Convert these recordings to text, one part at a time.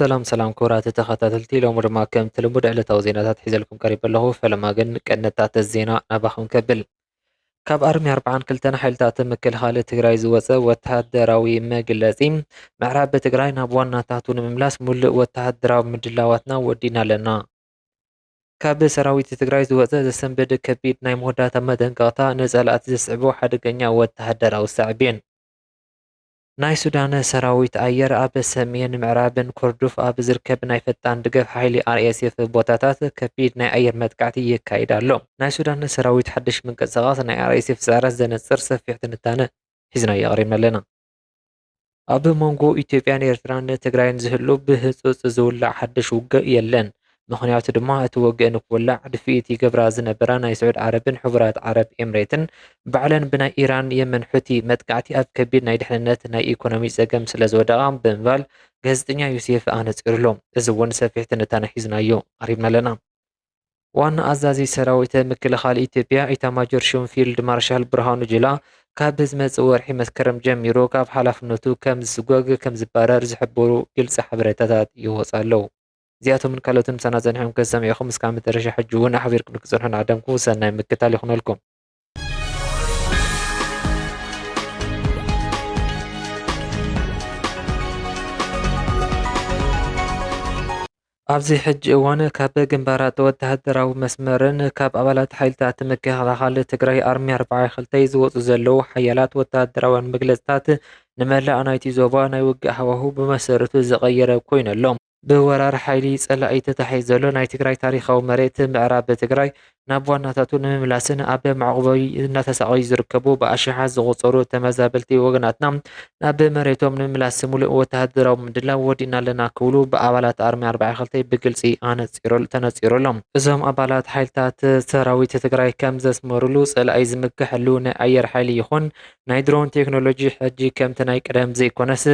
ሰላም ሰላም ክቡራት ተኸታተልቲ፣ ሎሚ ድማ ከምቲ ልሙድ ዕለታዊ ዜናታት ሒዘልኩም ቀሪበ ኣለኹ። ፈለማ ግን ቀንድታት ዜና ናባኹም ከብል። ካብ ኣርሚ ኣርብዓን ክልተን ሓይልታት ምክልኻል ትግራይ ዝወፀ ወተሃደራዊ መግለፂ። ምዕራብ ትግራይ ናብ ዋናታቱ ንምምላስ ሙሉእ ወተሃደራዊ ምድላዋትና ወዲና ኣለና። ካብ ሰራዊት ትግራይ ዝወፀ ዘሰንብድ ከቢድ ናይ መወዳእታ መጠንቀቕታ፣ ንፀላእቲ ዘስዕቦ ሓደገኛ ወተሃደራዊ ሳዕቤን። ናይ ሱዳን ሰራዊት ኣየር ኣብ ሰሜን ምዕራብን ኮርዱፍ ኣብ ዝርከብ ናይ ፈጣን ደገፍ ሓይሊ ኣር ኤስ ኤፍ ቦታታት ከቢድ ናይ ኣየር መጥቃዕቲ የካይድ ኣሎ። ናይ ሱዳን ሰራዊት ሓድሽ ምንቅስቓስ ናይ ኣር ኤስ ኤፍ ስዕረት ዘነጽር ሰፊሕ ትንታነ ሒዝና ኣቕሪብና ኣለና። ኣብ መንጎ ኢትዮጵያን ኤርትራን ትግራይን ዝህሉ ብህጹጽ ዝውላዕ ሓድሽ ውግእ የለን። ምኽንያቱ ድማ እቲ ውግእ ንክውላዕ ድፍኢት ይገብራ ዝነበራ ናይ ስዑድ ዓረብን ሕቡራት ዓረብ ኤምሬትን ባዕለን ብናይ ኢራን የመን ሑቲ መጥቃዕቲ ኣብ ከቢድ ናይ ድሕንነት ናይ ኢኮኖሚ ጸገም ስለ ዝወደቓ ብምባል ጋዜጠኛ ዮሴፍ ኣነጺሩሎ። እዚ እውን ሰፊሕ ትንታነ ሒዝናዮ ቀሪብና ኣለና። ዋና ኣዛዚ ሰራዊት ምክልኻል ኢትዮጵያ ኢታማጆር ሹም ፊልድ ማርሻል ብርሃኑ ጁላ ካብ ዝመጽእ ወርሒ መስከረም ጀሚሩ ካብ ሓላፍነቱ ከም ዝስጎግ ከም ዝባረር ዝሕብሩ ግልጺ ሓበሬታታት ይወጽእ ኣለዉ። እዚኣቶምን ካልኦትን ምሳና ጸኒሖም ከሰሚዕኹም እስካብ መጨረሻ ሕጂ እውን ኣኽቢርኩም ንክጸንሑ ንዓደምኩ። ሰናይ ምክታል ይኹነልኩም። ኣብዚ ሕጂ እዋን ካብ ግንባራት ወተሃደራዊ መስመርን ካብ ኣባላት ሓይልታት ምክልኻል ትግራይ ኣርሚ ኣርባዓ ክልተ ዝወፁ ዘለዉ ሓያላት ወተሃደራውያን መግለፅታት ንመላእ ናይቲ ዞባ ናይ ውግእ ሃዋሁ ብመሰረቱ ዝቐየረ ኮይኑ ኣሎ። ብወራር ሓይሊ ጸላኢ ተታሒዙ ዘሎ ናይ ትግራይ ታሪኻዊ መሬት ምዕራብ ትግራይ ናብ ዋናታቱ ንምምላስን ኣብ መዕቆቢ እናተሳቐዩ ዝርከቡ ብኣሽሓት ዝቑጸሩ ተመዛበልቲ ወገናትና ናብ መሬቶም ንምምላስ ሙሉእ ወተሃደራዊ ምድላው ወዲእና ኣለና ክብሉ ብኣባላት ኣርሚ ኣርባዓ ክልተ ብግልጺ ኣነጺሩ-፣ ተነጺሩ ኣሎ። እዞም ኣባላት ሓይልታት ሰራዊት ትግራይ ከም ዘስመሩሉ ጸላኢ ዝምክሐሉ ናይ ኣየር ሓይሊ ይኹን ናይ ድሮን ቴክኖሎጂ ሕጂ ከምቲ ናይ ቀደም ዘይኮነስ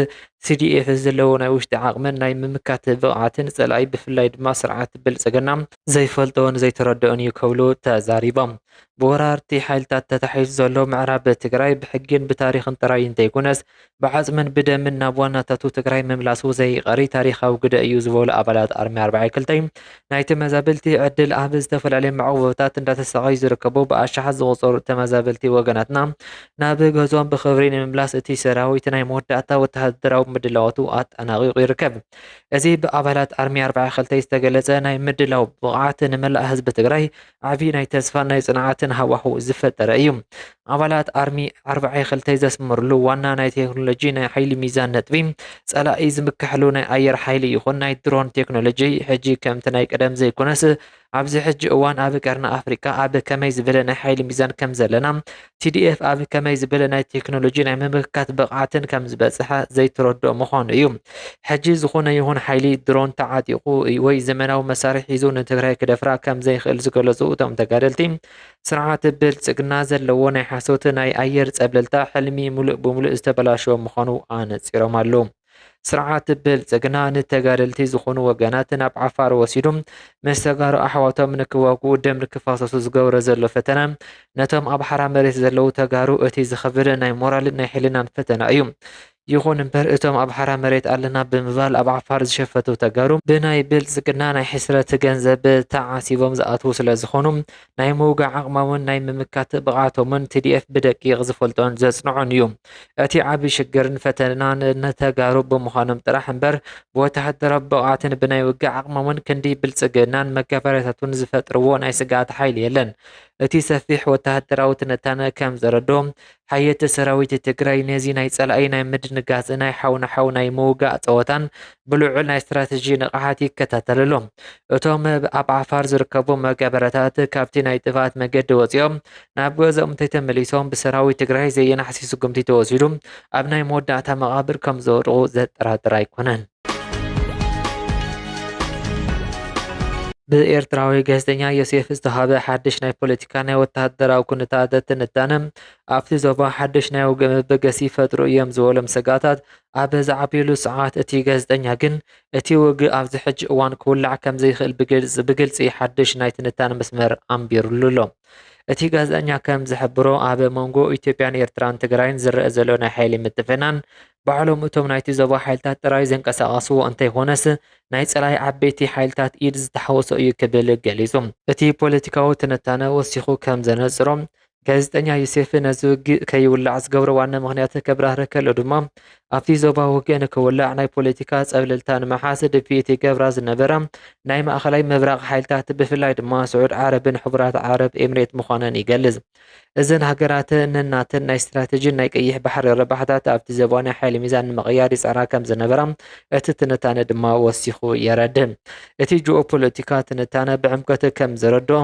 ሲ ዲ ኤፍ ዘለዎ ናይ ውሽጢ ዓቕምን ናይ ምምካት ብቕዓትን ጸላኢ ብፍላይ ድማ ስርዓት ብልጽግና ዘይፈልጦን ዘይተረድኦን እዩ ክብሉ ተዛሪቦም። ብወራርቲ ሓይልታት ተታሒዙ ዘሎ ምዕራብ ትግራይ ብሕግን ብታሪኽን ጥራይ እንተይኮነስ ብዓጽምን ብደምን ናብ ዋናታቱ ትግራይ ምምላሱ ዘይቐሪ ታሪኻዊ ግደ እዩ ዝበሉ ኣባላት ኣርሚ ኣርባዓ ክልተ፣ ናይ ተመዛበልቲ ዕድል ኣብ ዝተፈላለዩ መዕቆብታት እንዳተሳቐዩ ዝርከቡ ብኣሽሓት ዝቑጸሩ ተመዛበልቲ ወገናትና ናብ ገዝኦም ብኽብሪ ንምምላስ እቲ ሰራዊት ናይ መወዳእታ ወተሃደራዊ ምድላዋቱ ኣጠናቒቑ ይርከብ። እዚ ብኣባላት ኣርሚ ኣርባዓ ክልተ ዝተገለጸ ናይ ምድላው ብቕዓት ንመላእ ህዝቢ ትግራይ ዓቢ ናይ ተስፋን ናይ ጽንዓትን ሃዋሁ ዝፈጠረ እዩ። ኣባላት ኣርሚ ኣርባዓ ክልተ ዘስመሩሉ ዋና ናይ ቴክኖሎጂ ናይ ሓይሊ ሚዛን ነጥቢ፣ ጸላኢ ዝምክሐሉ ናይ ኣየር ሓይሊ ይኹን ናይ ድሮን ቴክኖሎጂ፣ ሕጂ ከምቲ ናይ ቀደም ዘይኮነስ፣ ኣብዚ ሕጂ እዋን ኣብ ቀርኒ ኣፍሪቃ ኣብ ከመይ ዝበለ ናይ ሓይሊ ሚዛን ከም ዘለና፣ ቲ ዲ ኤፍ ኣብ ከመይ ዝበለ ናይ ቴክኖሎጂ ናይ ምምካት ብቕዓትን ከም ዝበጽሐ ዘይተረድኦ ምዃኑ እዩ። ሕጂ ዝኾነ ይኹን ሓይሊ ድሮን ተዓጢቑ ወይ ዘመናዊ መሳርሒ ሒዙ ንትግራይ ክደፍራ ከም ዘይኽእል ዝገለጹ እቶም ተጋደልቲ፣ ስርዓት ብልጽግና ዘለዎ ናይ ሓሶት ናይ ኣየር ጸብለልታ ሕልሚ ሙሉእ ብሙሉእ ዝተበላሸወ ምዃኑ ኣነጺሮም ኣለዉ። ስርዓት ብልጽግና ንተጋደልቲ ዝኾኑ ወገናት ናብ ዓፋር ወሲዱ ምስ ተጋሩ ኣሕዋቶም ንክዋግኡ ደም ንክፋሰሱ ዝገብሮ ዘሎ ፈተነ፣ ነቶም ኣብ ሓራ መሬት ዘለዉ ተጋሩ እቲ ዝኸብድ ናይ ሞራልን ናይ ሕልናን ፈተነ እዩ። ይኹን እምበር እቶም ኣብ ሓራ መሬት ኣለና ብምባል ኣብ ዓፋር ዝሸፈቱ ተጋሩ ብናይ ብልጽግና ናይ ሕስረት ገንዘብ ተዓሲቦም ዝኣትዉ ስለ ዝኾኑ ናይ ምውጋእ ዓቕሞምን ናይ ምምካት ብቕዓቶምን ቲ ዲ ኤፍ ብደቂቕ ዝፈልጦን ዘጽንዖን እዩ። እቲ ዓቢ ሽግርን ፈተናን ንተጋሩ ብምዃኖም ጥራሕ እምበር ብወተሃደራዊ ብቕዓትን ብናይ ውግእ ዓቕሞምን ክንዲ ብልጽግናን መጋበርያታቱን ዝፈጥርዎ ናይ ስግኣት ሓይሊ የለን። እቲ ሰፊሕ ወተሃደራዊ ትንታነ ከም ዘረድኦ ሓየት ሰራዊት ትግራይ ነዚ ናይ ጸላኢ ናይ ምድንጋጽ ናይ ሓው ንሓው ናይ ምውጋእ ጸወታን ብልዑል ናይ ስትራተጂ ንቕሓት ይከታተል ኣሎ። እቶም ኣብ ዓፋር ዝርከቡ መጋበርያታት ካብቲ ናይ ጥፍኣት መገዲ ወጺኦም ናብ ገዝኦም እንተይተመሊሶም ብሰራዊት ትግራይ ዘየናሕሲ ስጉምቲ ተወሲዱ ኣብ ናይ መወዳእታ መቓብር ከም ዝወድቑ ዘጠራጥር ኣይኮነን። ብኤርትራዊ ጋዜጠኛ ዮሴፍ ዝተሃበ ሓድሽ ናይ ፖለቲካ ናይ ወተሃደራዊ ኩነታት ትንታነ ኣብቲ ዞባ ሓድሽ ናይ ውግእ መበገሲ ይፈጥሩ እዮም ዝበሎም ስግኣታት ኣብ ዝዓብየሉ ሰዓት፣ እቲ ጋዜጠኛ ግን እቲ ውግእ ኣብዚ ሕጂ እዋን ክውላዕ ከም ዘይኽእል ብግልጽ-፣ ብግልጺ ሓድሽ ናይ ትንታነ መስመር ኣንቢሩሉ ኣሎ። እቲ ጋዜጠኛ ከም ዝሕብሮ፣ ኣብ መንጎ ኢትዮጵያን ኤርትራን ትግራይን ዝረአ ዘሎ ናይ ሓይሊ ምትፍናን፣ ባዕሎም እቶም ናይቲ ዞባ ሓይልታት ጥራይ ዘንቀሳቐስዎ እንተይኮነስ፣ ናይ ጸላይ ዓበይቲ ሓይልታት ኢድ ዝተሓወሶ እዩ ክብል ገሊጹ። እቲ ፖለቲካዊ ትንታነ ወሲኹ ከም ዘነጽሮ፣ ጋዜጠኛ ዮሴፍ ነዚ ውግእ ከይውላዕ ዝገብሮ ዋና ምኽንያት ከብራህረ ከሎ ድማ፣ ኣብቲ ዞባ ውግእ ንክውላዕ ናይ ፖለቲካ ጸብለልታ ንምሓዝ ድፍኢት ይገብራ ዝነበራ ናይ ማእኸላይ ምብራቕ ሓይልታት፣ ብፍላይ ድማ ስዑድ ዓረብን ሕቡራት ዓረብ ኤምሬት ምዃነን ይገልጽ። እዘን ሃገራት ነናተን ናይ ስትራተጂን ናይ ቀይሕ ባሕሪ ረብሓታት ኣብቲ ዞባ ናይ ሓይሊ ሚዛን ንምቕያር ይጸዕራ ከም ዝነበራ እቲ ትንታነ ድማ ወሲኹ የረድእ። እቲ ጂኦፖለቲካ ትንታነ ብዕምቀት ከም ዘረድኦ፣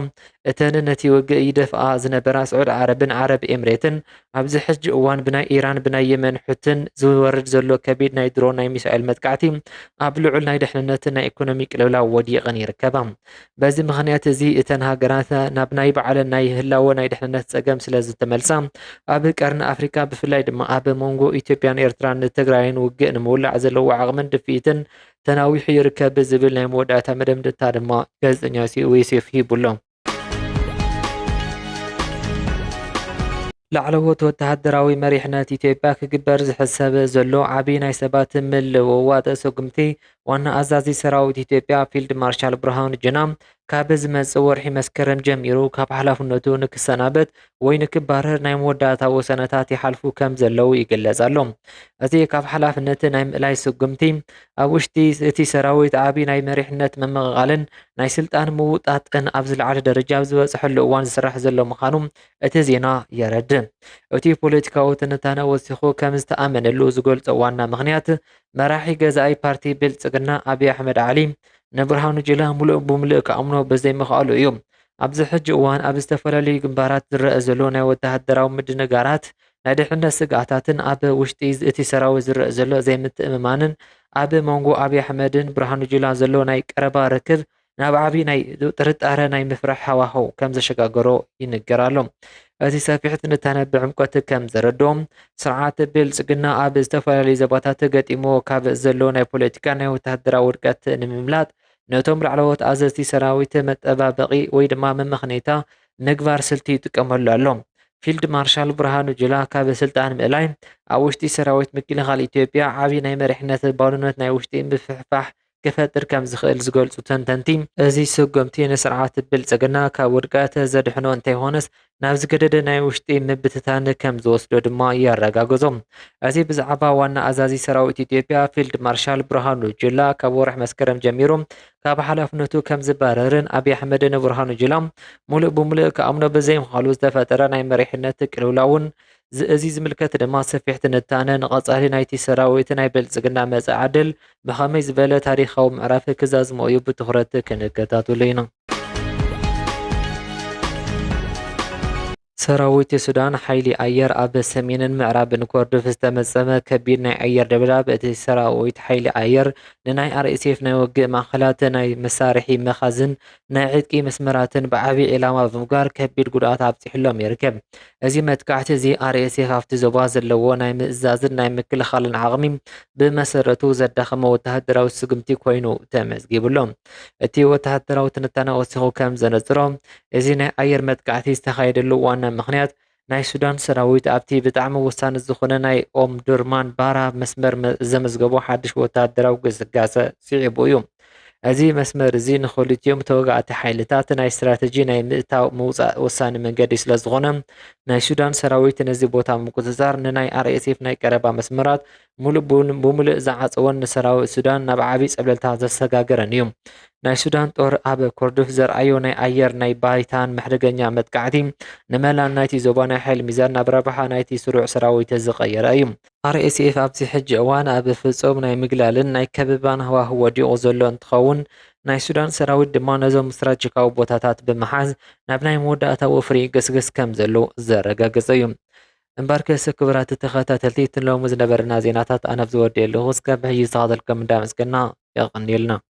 እተን ነቲ ውግእ ይደፍኣ ዝነበራ ስዑድ ዓረብን ዓረብ ኤምሬትን፣ ኣብዚ ሕጂ እዋን ብናይ ኢራን፣ ብናይ የመን ሑትን ዝወርድ ዘሎ ከቢድ ናይ ድሮን ናይ ሚሳኤል መጥቃዕቲ፣ ኣብ ልዑል ናይ ድሕንነትን ናይ ኢኮኖሚ ቅልውላው ወዲቐን ይርከባ። በዚ ምኽንያት እዚ፣ እተን ሃገራት ናብ ናይ ባዕለን ናይ ህላወ ናይ ድሕንነት ጸገም ስለ ዝተመልሳ፣ ኣብ ቀርኒ ኣፍሪካ፣ ብፍላይ ድማ ኣብ መንጎ ኢትዮጵያን ኤርትራን ትግራይን ውግእ ንምውላዕ ዘለዎ ዓቕምን ድፍኢትን ተናዊሑ ይርከብ ዝብል ናይ መወዳእታ መደምደምታ ድማ ጋዜጠኛ ዮሴፍ ሂቡሎ። ላዕለዎት ወተሃደራዊ መሪሕነት ኢትዮጵያ ክግበር ዝሕሰብ ዘሎ ዓቢ ናይ ሰባት ምልውዋጥ ስጉምቲ፣ ዋና ኣዛዚ ሰራዊት ኢትዮጵያ ፊልድ ማርሻል ብርሃኑ ጁላ፣ ካብ ዝመጽእ ወርሒ መስከረም ጀሚሩ ካብ ሓላፍነቱ ንክሰናበት ወይ ንክባረር ናይ መወዳእታ ወሰነታት ይሓልፉ ከም ዘለዉ ይግለጽ ኣሎ። እዚ ካብ ሓላፍነት ናይ ምእላይ ስጉምቲ፣ ኣብ ውሽጢ እቲ ሰራዊት ዓቢ ናይ መሪሕነት ምምቕቓልን ናይ ስልጣን ምውጣጥን ኣብ ዝለዓለ ደረጃ ኣብ ዝበጽሐሉ እዋን ዝስራሕ ዘሎ ምዃኑ እቲ ዜና የረድእ። እቲ ፖለቲካዊ ትንታነ ወሲኹ ከም ዝተኣመነሉ ዝገልጾ ዋና ምኽንያት፣ መራሒ ገዛኢ ፓርቲ ብልጽግና ኣብይ ኣሕመድ ዓሊ ንብርሃኑ ጁላ ምሉእ ብምሉእ ክኣምኖ ብዘይምኽኣሉ እዩ። ኣብዚ ሕጂ እዋን ኣብ ዝተፈላለዩ ግንባራት ዝረአ ዘሎ ናይ ወተሃደራዊ ምድንጋራት፣ ናይ ድሕነት ስግኣታትን ኣብ ውሽጢ እቲ ሰራዊት ዝረአ ዘሎ ዘይምትእምማንን፣ ኣብ መንጎ ኣብይ ኣሕመድን ብርሃኑ ጁላ ዘሎ ናይ ቀረባ ርክብ ናብ ዓቢ ናይ ጥርጣረ ናይ ምፍራሕ ሃዋህው ከም ዘሸጋገሮ ይንገር ኣሎ። እዚ ሰፊሕ ትንታነ ብዕምቆት ከም ዘረድኦ፣ ስርዓት ብልጽግና ኣብ ዝተፈላለዩ ዞባታት ገጢሞ ካብ ዘሎ ናይ ፖለቲካ ናይ ወተሃደራዊ ውድቀት ንምምላጥ፣ ነቶም ላዕለዎት ኣዘዝቲ ሰራዊት መጠባበቒ ወይ ድማ መመኽነይታ ምግባር ስልቲ ይጥቀመሉ ኣሎ። ፊልድ ማርሻል ብርሃኑ ጁላ ካብ ስልጣን ምእላይ፣ ኣብ ውሽጢ ሰራዊት ምክልኻል ኢትዮጵያ ዓቢ ናይ መሪሕነት ባዶነት ናይ ውሽጢ ምፍሕፋሕ ክፈጥር ከም ዝኽእል ዝገልጹ ተንተንቲ፣ እዚ ስጉምቲ ንስርዓት ብልጽግና ካብ ውድቀት ዘድሕኖ እንተይኾነስ፣ ናብ ዝገደደ ናይ ውሽጢ ምብትታን ከም ዝወስዶ ድማ የረጋግጾ። እዚ ብዛዕባ ዋና ኣዛዚ ሰራዊት ኢትዮጵያ ፊልድ ማርሻል ብርሃኑ ጁላ ካብ ወርሒ መስከረም ጀሚሩ ካብ ሓላፍነቱ ከም ዝባረርን ኣብይ ኣሕመድ ንብርሃኑ ጁላ ሙሉእ ብሙሉእ ክኣምኖ ብዘይምኽኣሉ ዝተፈጠረ ናይ መሪሕነት ቅልውላውን ዝ-፣ እዚ ዝምልከት ድማ ሰፊሕ ትንታነ ንቐጻሊ ናይቲ ሰራዊት ናይ ብልጽግና መጻኢ ዕድል ብኸመይ ዝበለ ታሪኻዊ ምዕራፍ ክዛዝሞ እዩ ብትኹረት ክንከታተሎ ኢና። ሰራዊት ሱዳን ሓይሊ ኣየር ኣብ ሰሜንን ምዕራብን ኮርዶፍ ዝተመጸመ ከቢድ ናይ ኣየር ደብዳብ፣ እቲ ሰራዊት ሓይሊ ኣየር ንናይ ኣር ኤስ ኤፍ ናይ ውግእ ማእኸላት፣ ናይ መሳርሒ መኻዝን ናይ ዕጥቂ መስመራትን ብዓቢ ዒላማ ብምግባር ከቢድ ጉድኣት ኣብጺሕሎም ይርከብ። እዚ መጥቃዕቲ እዚ ኣር ኤስ ኤፍ ኣብቲ ዞባ ዘለዎ ናይ ምእዛዝን ናይ ምክልኻልን ዓቕሚ ብመሰረቱ ዘዳኸመ ወተሃደራዊ ስጉምቲ ኮይኑ ተመዝጊቡ ኣሎ። እቲ ወተሃደራዊ ትንታነ ወሲኹ ከም ዘነጽሮ፣ እዚ ናይ ኣየር መጥቃዕቲ ዝተኻየደሉ ዋና ምኽንያት ናይ ሱዳን ሰራዊት ኣብቲ ብጣዕሚ ወሳኒ ዝኾነ ናይ ኦምዱርማን ባራ መስመር መ-፣ ዘመዝገቦ ሓድሽ ወተሃደራዊ ግስጋሰ ስዒቡ እዩ። እዚ መስመር እዚ ንኽልቲኦም ተዋጋእቲ ሓይልታት ናይ ስትራተጂ ናይ ምእታው ምውጻእ ወሳኒ መንገዲ ስለ ዝኾነ፣ ናይ ሱዳን ሰራዊት ነዚ ቦታ ምቁጽጻር ንናይ ኣር ኤስ ኤፍ ናይ ቀረባ መስመራት ሙሉእ ብን-፣ ብምሉእ ዝዓጸወን ንሰራዊት ሱዳን ናብ ዓቢ ጸብለልታ ዘሰጋገረን እዩ። ናይ ሱዳን ጦር ኣብ ኮርዶፍ ዘርኣዮ ናይ ኣየር ናይ ባይታን መሕደገኛ መጥቃዕቲ ንመላን ናይቲ ዞባ ናይ ሓይሊ ሚዛን ናብ ረብሓ ናይቲ ስሩዕ ሰራዊት ዝቐየረ እዩ። ኣር ኤስ ኤፍ ኣብዚ ሕጂ እዋን ኣብ ፍጹም ናይ ምግላልን ናይ ከበባን ሃዋህው ወዲቑ ዘሎ እንትኸውን፣ ናይ ሱዳን ሰራዊት ድማ ነዞም ስትራቴጂካዊ ቦታታት ብምሓዝ ናብ ናይ መወዳእታ ወፍሪ ይገስግስ ከም ዘሎ ዘረጋገጸ እዩ። እምበርከስ ክቡራት ተኸታተልቲ፣ እቲ ሎሚ ዝነበረና ዜናታት ኣነ ኣብዚ ወዲኤ ኣለኹ። እስካብ ሕጂ ዝተኸታተልኩም እንዳመስገና የቐንየልና።